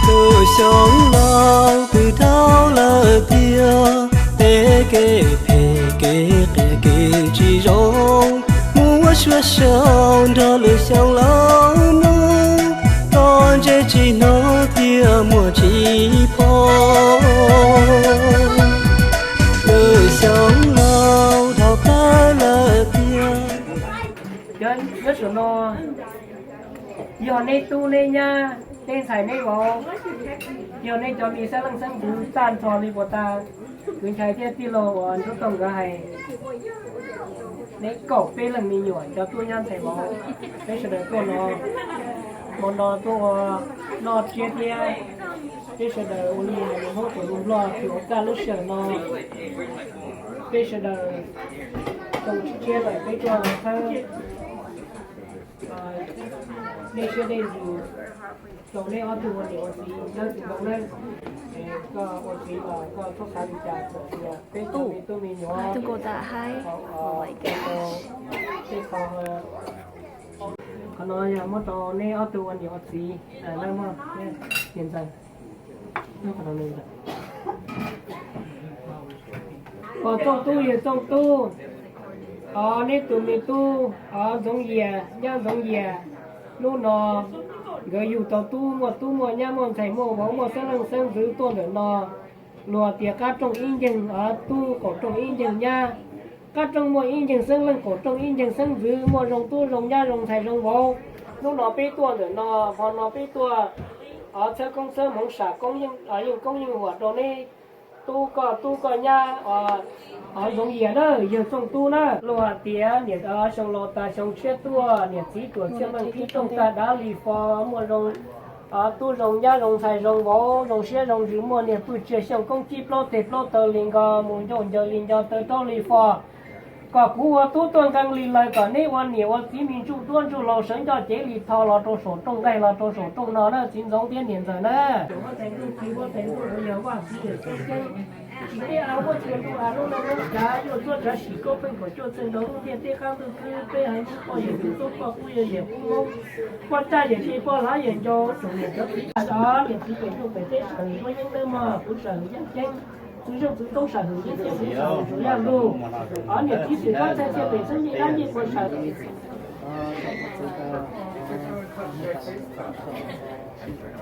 Lub xyoo no twb dhau lawm tiag, tej kev phem kev qias kev tsis zoo, muab suav xyaum nrog lub xyoo laus no, toj ntse tsis hnov thiab muag tsis pom. Lub xyoo laus dhau plaws lawm tiag. Nyob saum no yog neb tub neb nyab, neb ntxhais neb vauv, yog neb cov me xeeb leej xeeb ntxwv tag nrho li puas tas, kwv ntxhais thiab tij laug uas nrub toog nkawd hais, neb kaum peb leej me nyuam cov tub nyab ntxhais vauv, peb sawv daws tuaj no, hmo no tuaj ua noj tsiab thiab peb sawv daws ua li hais lus Hmoob tus lus Nplog tsis ua kaj lub sij hawm no, peb sawv daws tau tsiab lawm peb tuaj txhawb nej siab nej ntsws rau neb ob tug ua niam ua txiv nawb txiv Ntxoov nawb. Koj ua txiv los koj txhob xav li cas txawm tias peb cov me tub me nyuam, qhov no yog muab rau neb ob tug ua niam ua txiv nawb mog, niam ntxawm. Os Txooj Tub, yawg Txooj Tub, os neb tus me tub os Ntxoov Yias, nyab Ntxoov Yias, hnub no nkawd yug tau tub, muaj tub muaj nyab muaj ntxhais muaj vauv muaj xeeb leej xeeb ntxwv tuaj ntawm no. Luag tias qab rooj ib nceeg tub, qaum rooj ib nceeg nyab, qab rooj muaj ib nceeg xeeb leej, qaum rooj ib nceeg xeeb ntxwv, muaj zoo tub zoo nyab zoo ntxhais zoo vauv. Hnub no peb tuaj ntawm no, hmo no peb tuaj txhawb koob txhawb hmoov sam koob yeej koob yeej huam rau neb tub koj tub koj nyab os Ntxoov Yias na, yawg Txooj Tub na. Luag hais tias niam xyoo laus tas xyoo tshiab tuaj, niam txiv tuam txhiaj meej qhib rooj tag dav li fo, muaj zoo tub zoo nyab zoo ntxhais zoo vauv, zoo siab zoo ntsws, muaj niag pwj tsiaj xyooj koob cib plaub teg plaub taw li nko, mus ncauj ncaws li nco taw raub li fo. Kom kuv ua tub tuaj nqee li lawm, kom neb ua niam ua txiv me ntsuj duab ntsuj laus sawv nco cev li tho los rau saum rooj nqaij los rau saum rooj no na txiv Ntxoov thiab niam ntxawm na. Tsis muaj txhua ntuj av lub no lub cav yuaj txuab tsav sim kaub pheej kaum cuaj txeeg rau lub ntiaj teb qab ntuj khwb, peb haiv neeg poj yawm txwv txoob poj kub yawg yawm kub moob, poj raj yawm tse poj lav yawm nco, tsoom niam cov txiv tag nrho niam txiv pem ntuj pem teb sawv hwm muaj yeeb dawb mog, kuv sawv hwm yaj ceeb, txwv zeej txwv toob sawv hwm yeeb ceeb, kuv sawv hwm tsuav yaj lug, os niam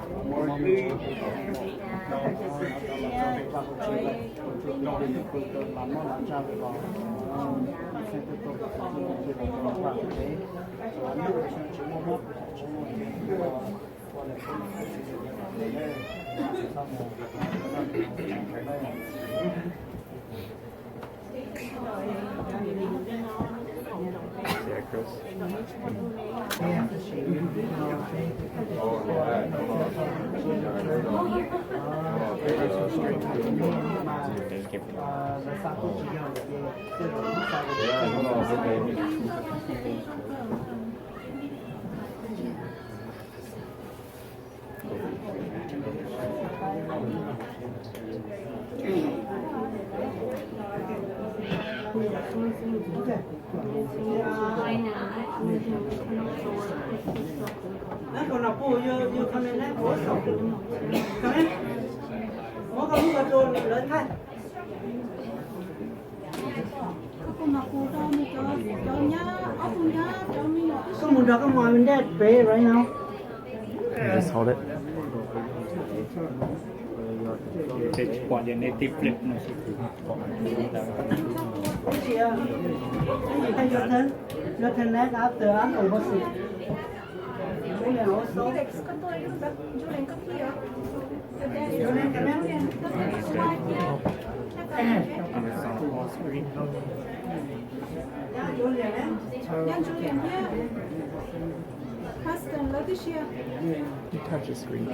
txiv pem kab txaij txia pem xeeb ncej dab ncej puas sawv Koj mus nrog koj mus ntej pem right now. Just hold it. Your turn, your turn next after I'm over. You touch the screen.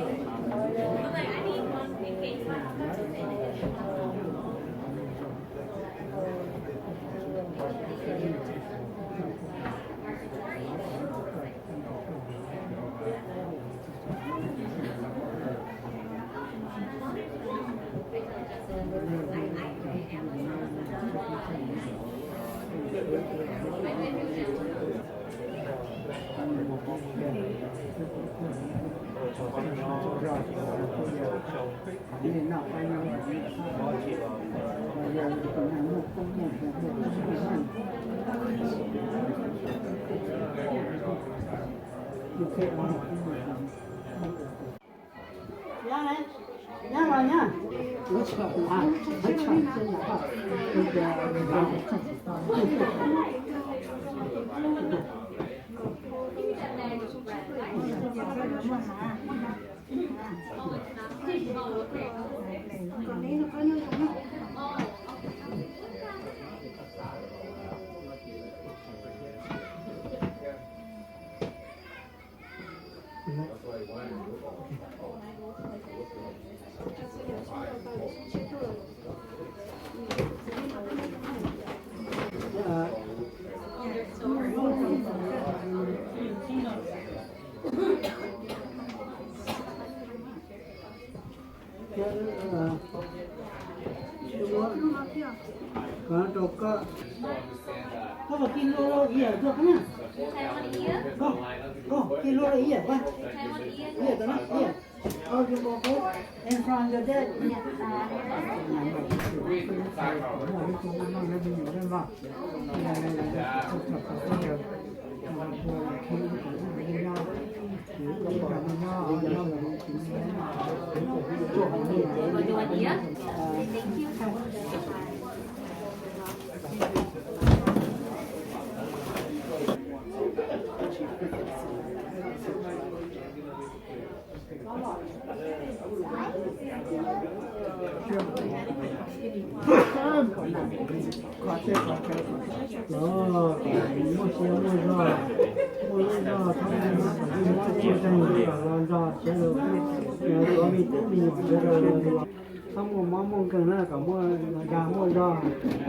Txhob muaj mob muaj nkeeg na, kom muaj dag muaj zog,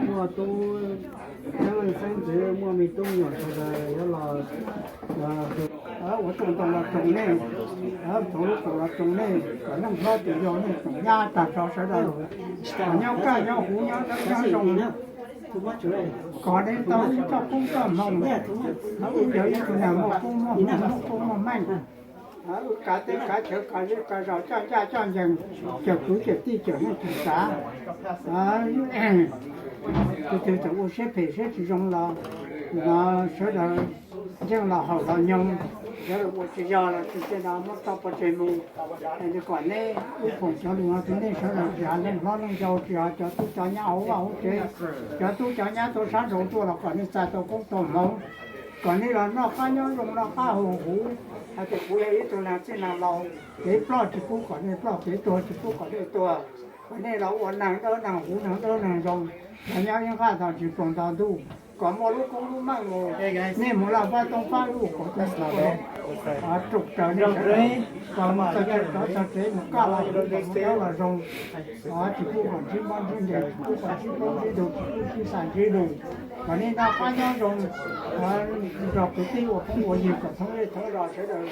muaj tub xeeb leej xeeb ntxwv, muaj me tub me nyuam sawv daws yuav los ua rooj ntoo los roos nej, txhoov lub koom los roos nej, kom neeg hlob tus yau nej tsoom nyab tag nrho sawv daws, kom nyob kaj nyob huv nyob dawb nyob zoo, kom nej tau txoj koob txoj hmoov, wb yog ib tug neeg muaj koob muaj hmoov muaj koob muaj meej. Wb kav teb kav chaw kav zej kav zos coj ncaj coj ncees, cawm kwv cawm tij cawm neej cawm tsav. Tus twg tseem ua siab phem siab tsis zoo los, no sawv daws ntseej los haum los nyoog, sawv daws ua tsis yog los tsis tej no muab tso pov tseg mus. Es kom nej ib khoom cov lus no rau nej sawv daws tsis hais leej hlob leej yau, tsis hais cov tub cov nyab hauv vaj hauv tsev, cov tub cov nyab tuaj sab nraud tuaj los kom nej txais tau koob tau hmoov, kom nej los noj qab nyob zoo noj qab haus huv. Hais tias kuv yog ib tug neeg txij neeg laus, kev ploj tsis pub kom nej ploj, kev tuag tsis pub kom nej tuag, kom nej los ua neeg dawb neeg huv neeg dawb neeg zoo, los nyob ib nqaj nto tsis ploog nto ntuj, kom muaj lub koob lub meej mus, nej mus laj fab toob fab lub kom ruam raws nej sawv daws, kom mus txog tsev mus kaj los huv kom mus dawb los zoo. Tsis pub kom ntsib mob ntsib nkeeg, tsis pub kom ntsib plaub ntsib ntug, tsis pub ntsib xav ntsib lus, kom nej noj qab nyob zoo, nrog kwv tij ua phooj ua ywg kom thoob zej thoob zos sawv daws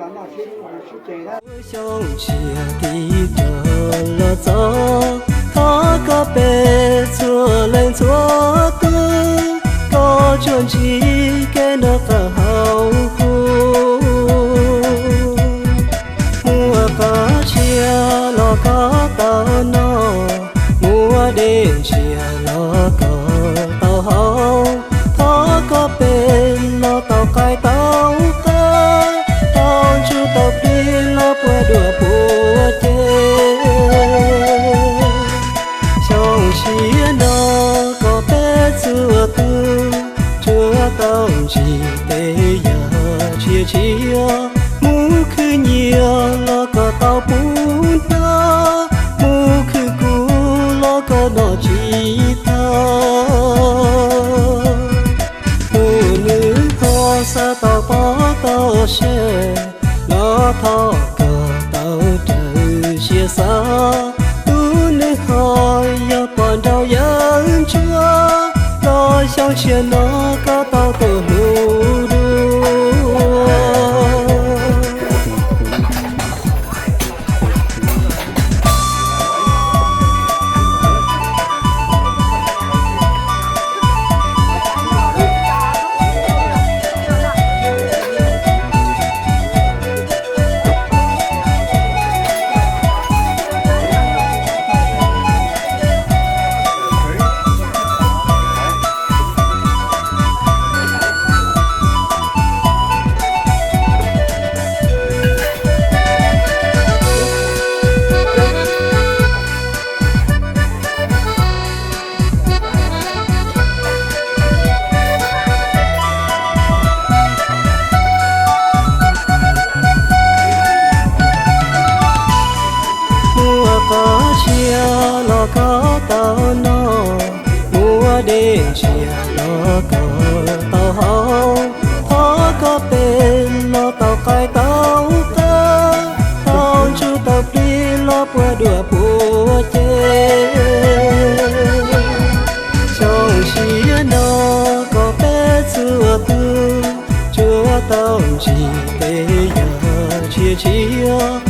los noj sib hlub sib ce na. Xyoo ntsia tiv rog los txog, thov koj peb txhua leej txhua tus, koj tsuas ntsib kev noj qab haus huv. Muaj qab tshiab los koj tau noj, muaj dej ntsiag los koj tau haus. Thov koj peb los tau qaib tau qab, tau ntsuj tau plig los puas duav puas ceg. Xyoo tshiab no kom peb txhua tus tsuas tau ntsib tej yam tshiab tshiab, mus khwv nyiaj los koj tau pub hnab, mus khwv kub los koj noj tsis tag. Tus nws ho xav tau pom tau seb, los thov koj tau raws siab xav. Tus nws ho yog pom nraug yawg ntsuag, los xyoo tshiab no koj tau tuaj hlub dua. Koj tau haus, thov koj peb los tau qaib tau qab, tau ntsuj tau plig los puas dua puas ceg. Xyoo siab no koj peb txhua tus tsuas tau ntsib tej yam tshiab tshiab.